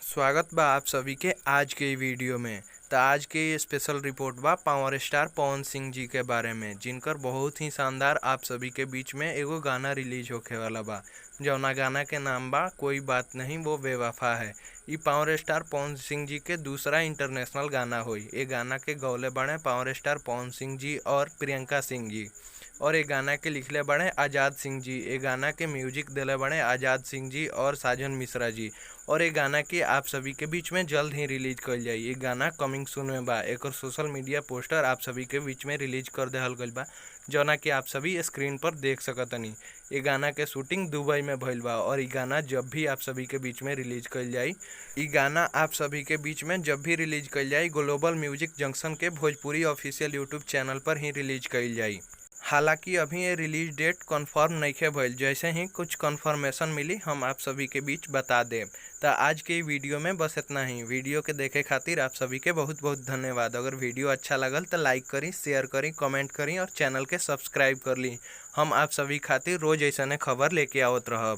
स्वागत बा आप सभी के आज के इ वीडियो में। त आज के स्पेशल रिपोर्ट बा पावर स्टार पवन सिंह जी के बारे में, जिनकर बहुत ही शानदार आप सभी के बीच में एगो गाना रिलीज होखे वाला बा, जौना गाना के नाम बा कोई बात नहीं वो बेवफा है। इ पावर स्टार पवन सिंह जी के दूसरा इंटरनेशनल गाना होई। ए गाना के गौले बाड़े पावर स्टार पवन सिंह जी और प्रियंका सिंह जी और ए गाना के लिखले बाड़े आज़ाद सिंह जी। ए गाना के म्यूजिक देले बाड़े आज़ाद सिंह जी और साजन मिश्रा जी और ए गाना के आप सभी के बीच में जल्द ही रिलीज कइल जाई। इ गाना कमिंग सून में बा। एकर सोशल मीडिया पोस्टर आप सभी के बीच में रिलीज कर देहल गइल बा, जौना कि आप सभी स्क्रीन पर देख सकतनी। इ गाना के शूटिंग दुबई में भइल बा और इ गाना जब भी आप सभी के बीच में रिलीज कइल जाई, इ गाना आप सभी के बीच में जब भी रिलीज कइल जाई ग्लोबल म्यूजिक जंक्शन के भोजपुरी ऑफिशियल यूट्यूब चैनल पर ही रिलीज कइल जाई। हालांकि अभी ये रिलीज डेट कंफर्म नइखे भइल, जैसे ही कुछ कंफर्मेशन मिली हम आप सभी के बीच बता देब। त आज के वीडियो में बस इतना ही। वीडियो के देखे खातिर आप सभी के बहुत बहुत धन्यवाद। अगर वीडियो अच्छा लगल त लाइक करी, शेयर करी, कमेंट करी और चैनल के सब्सक्राइब कर ली। हम आप सभी खातिर रोज ऐसने खबर लेके आवत रहब।